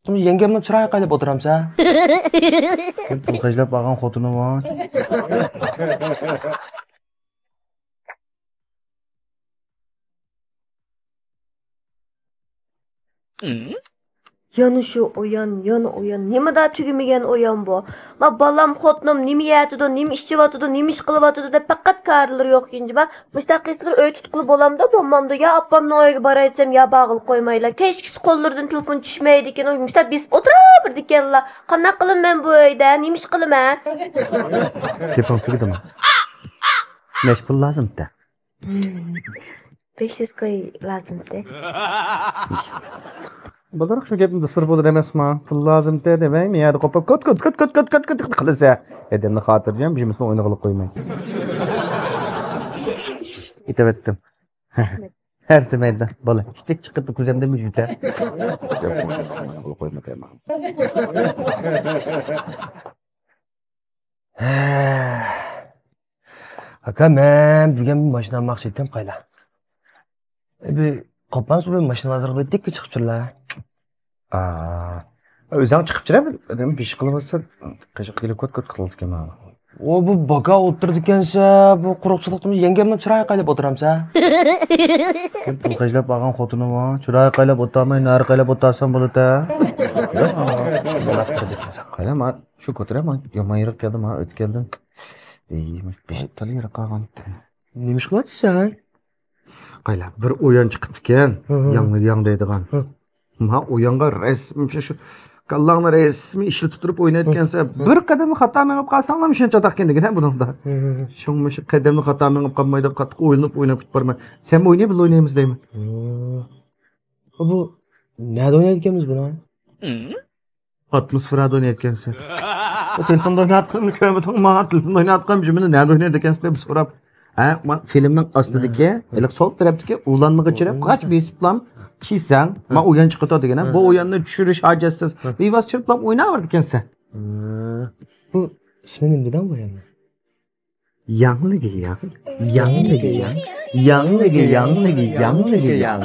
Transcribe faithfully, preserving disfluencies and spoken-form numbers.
يەڭگەمنىڭ چىرايىغا قايلاپ ئولتۇرامسەن؟ پۇل خەجلەپ ئالغان خوتۇنۇڭ بار. يەنە شۇ ئويان، يەنە ئويان. نېمىدا تۈگىمىگەن ئويان بۇ؟ ما بالام، خوتۇنۇم نېمە يەتىدۇ، نېمە ئىچىۋاتىدۇ، نېمە ئىش قىلىۋاتىدۇ دەپ پەقەت كارىلىرى يوق ئىكەنجۇ. ما مۇشتاق قىزلار ئۆي تۇتقىلى بولامدۇ، بولمامدۇ؟ يا ئاپامنىڭ ئۆيىگە بارايتسام، يا بارغىلى قويمايلا. كەچكىسى قوللىرىدىن تېلېفون چۈشمەيدىكەن، مۇشتاق بېسىپ ئولتۇرۇۋېرىدىكەنلا. قانداق قىلىمەن بۇ ئۆيدە؟ نېمە ئىش قىلىمەن؟ گېپىڭ تۈگىدىمۇ؟ نەچچە پۇل لازىمتى؟ بەش يۈز كوي لازىمتى. بولدۇرۇق شۇ گەپنى دىسىر بولۇر ئەمەسما؟ پۇل لازىمتى دېمەي، مېيەدە قوپۇپ كوت كوت كوت كوت كوت كوت كوت قىلىسە. ئادەمنى خاتىرجەم، جىمىسىنى ئوينىغىلى قويماي. كېتىۋەتتىم. ھەرسى مەيدە، بالا. ئىشتەك چىقىپ كۆزەمدىن مۇشۇ يۈتە. قويماي. ئاكا، مەن بۈگۈن ماشىنا ئالماقچى ئىدىم، قايلا. بىر قوپان سۇ بىر ماشىنا بازىرىغا بېرىپ تېككە چىقىپ چۈرلا. ئا، ئۆزۈڭ چىقىپ چۈرە، بىر ئادەم بىر ئىش قىلىۋاتسا، قېشىغا كېلىپ كوت كوت قىلىدىكەن. ئۇ بۇ باكا ئولتۇرىدىكەنسە، بۇ قۇرۇقچىلىقتا يەڭگەمنىڭ چىرايىغا قايلاپ ئولتۇرامسە؟ كىم پۇل خەجلەپ ئالغان خوتۇنۇڭ بار؟ چىرايىغا قايلاپ ئولتۇرماي، نەرە قايلاپ ئولتۇرسام بولىدۇ. قايلا، ما شۇ كوترە، ما يامان يېرىپ كەلدىم، ھا، ئۆتكەلدىن. ئېي، بېشىم تالا يېرىپ قالغان. نېمە ئىش قىلىۋاتىسەن؟ قايلا، بىر ئويان چىقىپتىكەن، ھە، ھە. ياڭ، ياڭ دەيدىغان. ھە. ما ئويانغا رەسمىي شۇ، شۇ كاللاڭنى رەسمىي ئىشلىتىپ تۇرۇپ ئوينايدىكەنسەن. ھە. بىر قەدەمنى خاتا مېڭىپ قالساڭلا، مۇشۇنچە چاتاق ئىكەن دېگەن، ھە، بۇنىڭدا. ھە، ھە، ھە. شۇڭا مۇشۇ قەدەمنى خاتا مېڭىپ قالمايدىغان قاتتىق ئويلىنىپ ئويناپ كېتىپ بارىمەن. سەنمۇ ئويناي، بىللە ئوينايمىز دەيمەن. ھە. بۇ نەدە ئوينايدىكەنمىز بۇنى؟ ئاتموسفېرادا ئوينايدىكەنسەن. تېلېفوندا ئويناۋاتقىنىمنى كۆرمىدىڭما؟ تېلېفوندا ئويناۋاتقان جۈملىنى نەدە ئوينايدىكەنسەن دەپ سوراپ. ھە، ما فىلىمنىڭ ئاستىدىكى، ھە، ھېلىقى سول تەرەپتىكى ئۇلانمىغا چىرىپ، ھە، قاچ بېسىپلام كىيسەڭ، ھە، ما ئويان چىقىدۇ دېگەن. ھە. بۇ ئوياننى چۈشۈرۈش ھاجەتسىز. ھە. بىۋاسىتە چۈشۈرۈپلام ئويناۋېرىدىكەنسەن. ھە. بۇ ئىسمى نېمە دېدىڭ بۇ ئوياننى؟ ياڭلىگى ياڭ. ياڭلىگى ياڭ. ياڭلىگى ياڭلىگى ياڭلىگى ياڭ.